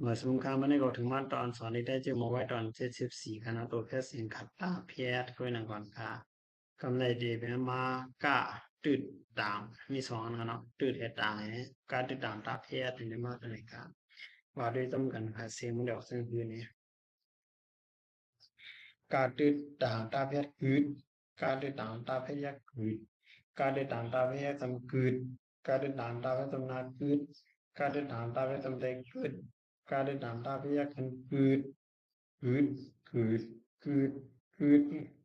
ເມື່ອສະເໝີຄ່າມານີ້ກໍເຖິງມາຕອນສອນອີກແລ້ວ ຈຶ່ງມາໄວ້ຕອນເຈັດສິບສີ່ ຄະນະ ໂຕແພດເສັງຂັດ ຕາແພດ ຄືໜັງກ່ອນຄ່ະ. ຄຳໃດທີ່ເປັນມາ ກະ ຕຶດ ຕາງ ມີສອງອັນເນາະ ຕຶດ ແລະ ຕາງ ກະ ຕຶດ ຕາງ ຕາແພດ ເປັນມາຕົວໃດກະ ວ່າດ້ວຍຕ້ອງກັນຄ່ະ ສຽງມັນອອກຈັ່ງຄືນີ້. ກະ ຕຶດ ຕາງ ຕາແພດ ກຶດ, ກະ ຕຶດ ຕາງ ຕາແພດ ຍັກ ກຶດ, ກະ ຕຶດ ຕາງ ຕາແພດ ຍັກ ຕຳ ກຶດ, ກະ ຕຶດ ຕາງ ຕາແພດ ຕຳ ນາ ກຶດ, ກະ ຕຶດ ຕາງ ຕາແພດ ຕຳ ໄຕ ກຶດ, ກະ ຕຶດ ຕາງ ຕາແພດ ຍັກ ຂຶ້ນ ກຶດ, ກຶດ, ກຶດ, ກຶດ, ກຶດ,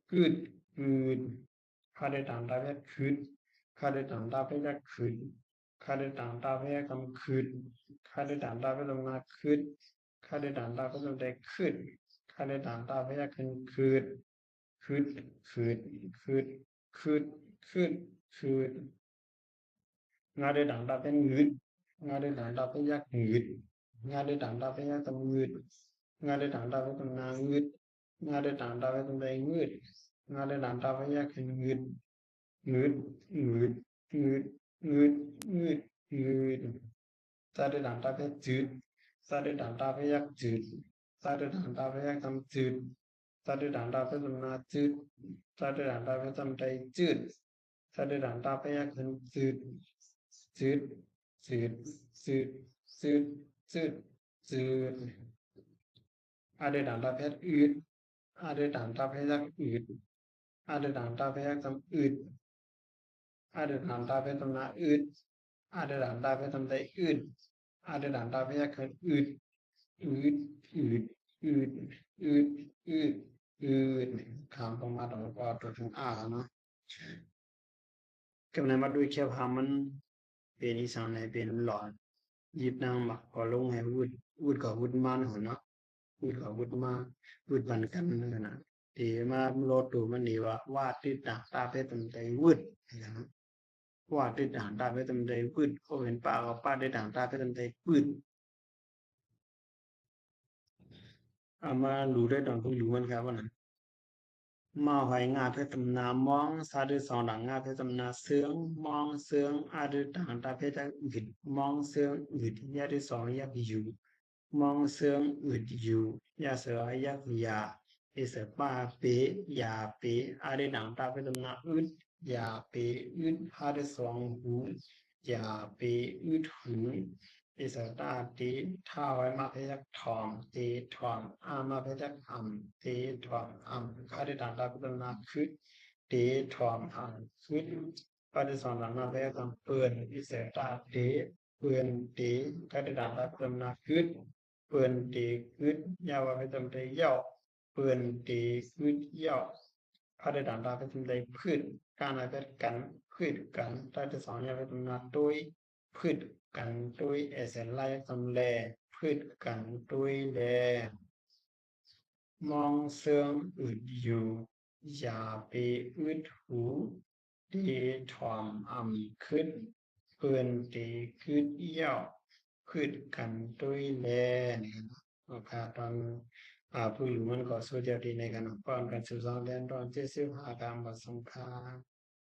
ກຶດ, ກຶດ. ຄະ ຕຶດ ຕາງ ຕາແພດ ຄຶດ, ຄະ ຕຶດ ຕາງ ຕາແພດ ຍັກ ຄຶດ, ຄະ ຕຶດ ຕາງ ຕາແພດ ຍັກ ຕຳ ຄຶດ, ຄະ ຕຶດ ຕາງ ຕາແພດ ຕຳ ນາ ຄຶດ, ຄະ ຕຶດ ຕາງ ຕາແພດ ຕຳ ໄຕ ຄຶດ, ຄະ ຕຶດ ຕາງ ຕາແພດ ຍັກ ຂຶ້ນ ຄຶດ, ຄຶດ, ຄຶດ, ຄຶດ, ຄຶດ, ຄຶດ, ຄຶດ. ງະ ຕຶດ ຕາງ ຕາແພດ ງຶດ, ງະ ຕຶດ ຕາງ ຕາແພດ ຍັກ ງຶດ, ງະ ຕຶດ ຕາງ ຕາແພດ ຍັກ ຕຳ ງຶດ, ງະ ຕຶດ ຕາງ ຕາແພດ ຕຳ ນາ ງຶດ, ງະ ຕຶດ ຕາງ ຕາແພດ ຕຳ ໄຕ ງຶດ, ງະ ຕຶດ ຕາງ ຕາແພດ ຍັກ ຂຶ້ນ ງຶດ, ງຶດ, ງຶດ, ງຶດ, ງຶດ, ງຶດ. ຈະ ຕຶດ ຕາງ ຕາແພດ ຈຶດ, ຈະ ຕຶດ ຕາງ ຕາແພດ ຍັກ ຈຶດ, ຈະ ຕຶດ ຕາງ ຕາແພດ ຍັກ ຕຳ ຈຶດ, ຈະ ຕຶດ ຕາງ ຕາແພດ ຕຳ ນາ ຈຶດ, ຈະ ຕຶດ ຕາງ ຕາແພດ ຕຳ ໄຕ ຈຶດ, ຈະ ຕຶດ ຕາງ ຕາແພດ ຍັກ ຂຶ້ນ ຈຶດ, ຈຶດ, ຈຶດ, ຈຶດ, ຈຶດ, ຈຶດ, ຈຶດ. ອະ ຕຶດ ຕາງ ຕາແພດ ອຶດ, ອະ ຕຶດ ຕາງ ຕາແພດ ຍັກ ອຶດ, ອະ ຕຶດ ຕາງ ຕາແພດ ຍັກ ຕຳ ອຶດ, ອະ ຕຶດ ຕາງ ຕາແພດ ຕຳ ນາ ອຶດ, ອະ ຕຶດ ຕາງ ຕາແພດ ຕຳ ໄຕ ອຶດ, ອະ ຕຶດ ຕາງ ຕາແພດ ຍັກ ຂຶ້ນ ອຶດ, ອຶດ, ອຶດ, ອຶດ, ອຶດ, ອຶດ, ອຶດ, ອຶດ. ຂ້າມລົງມາ ຕ້ອງເອົາຕົວເທິງ ອາ ເນາະ. ກຳລັງມາດູແຄວຄຳມັນເປັນອີສານໃນເປັນຫຼອນ ຢິບນາງໝາກກໍລົງໃຫ້ວືດ, ວືດກໍວືດມາຫັ້ນເນາະ, ວືດກໍວືດມາ, ວືດບັນກັນຫັ້ນນະ. ທີ່ມາໂລດໂຕມັນນີ້ວ່າ ວາ ຕຶດ ຕາງ ຕາແພດ ຕຳ ໄຕ ວືດ, ວາ ຕຶດ ຕາງ ຕາແພດ ຕຳ ໄຕ ວືດ, ໂອ ເປັນປາກໍປາ ຕຶດ ຕາງ ຕາແພດ ຕຳ ໄຕ ວືດ. ເອົາມາດູໄດ້ຕອນເພິ່ນດູມັນຄັບວ່ານັ້ນ. ມ ຫອຍ ງາ ແພດ ຕຳ ນາ ມອງ, ຊາ ຕຶດ ສອງ ດາງ ງາ ແພດ ຕຳ ນາ ເຊື່ອງ, ມອງເຊື່ອງ, ອາ ຕຶດ ຕາງ ຕາແພດ ຍັກ ອຶດ, ມອງເຊື່ອງອຶດ, ຍາ ຕຶດ ສອງ ຍັກ ຢູ່, ມອງເຊື່ອງອຶດຢູ່, ຍາ ສະຫຼະ ຍັກ ຢາ, ເອ ສະປາ ເປ, ຢາເປ, ອາ ຕຶດ ຕາງ ຕາແພດ ຕຳ ນາ ອຶດ, ຢາເປອຶດ, ຫາ ຕຶດ ສອງ ຫູ, ຢາເປອຶດຫູ. ເອ ສະຕາ ເຕ, ທາ ຫອຍ ມາ ແພດ ຍັກ ຖອມ, ເຕຖອມ, ອາ ມາ ແພດ ຍັກ ອຳ, ເຕຖອມອຳ, ຄາ ຕຶດ ຕາງ ຕາແພດ ຕຳ ນາ ຄຶດ, ເຕຖອມອຳຄຶດ, ປາ ຕຶດ ສອງ ດາງ ມາ ແພດ ຍັກ ຕຳ ເປິນ, ເອ ສະຕາ ເຕ, ເປິນເຕ, ກາ ຕຶດ ຕາງ ຕາແພດ ຕຳ ນາ ກຶດ, ເປິນເຕກຶດ, ຢາ ວາ ແພດ ຕຳ ໄຕ ຢາວ, ເປິນເຕກຶດຢາວ. ພາ ຕຶດ ຕາງ ຕາແພດ ຕຳ ໄຕ ພຶດ, ກາ ນາ ແພດ ກັນ, ພຶດກັນ, ຕາ ຕຶດ ສອງ ຍາ ແພດ ຕຳ ນາ ໂຕຍ, ພຶດກັນໂຕຍ, ແອ ສະ ລາ ຍັກ ຕຳ ແລ, ພຶດກັນໂຕຍແລ. ມອງເຊີງອຶດຢູ່, ຢາເປອຶດຫູ, ເຕຖອມອຳຄຶດ, ເປິນເຕກຶດຢາວ, ພຶດກັນໂຕຍແລ. ນີ້ເນາະ ໂອກາດຕອນ ອາ ຜູ້ຢູ່ມັນກໍສູ່ແຖວທີ່ໃນການ ພ້ອມກັນສິບສອງແດນຕອນເຈັດສິບຫ້າການບໍ່ສຳຄັນ.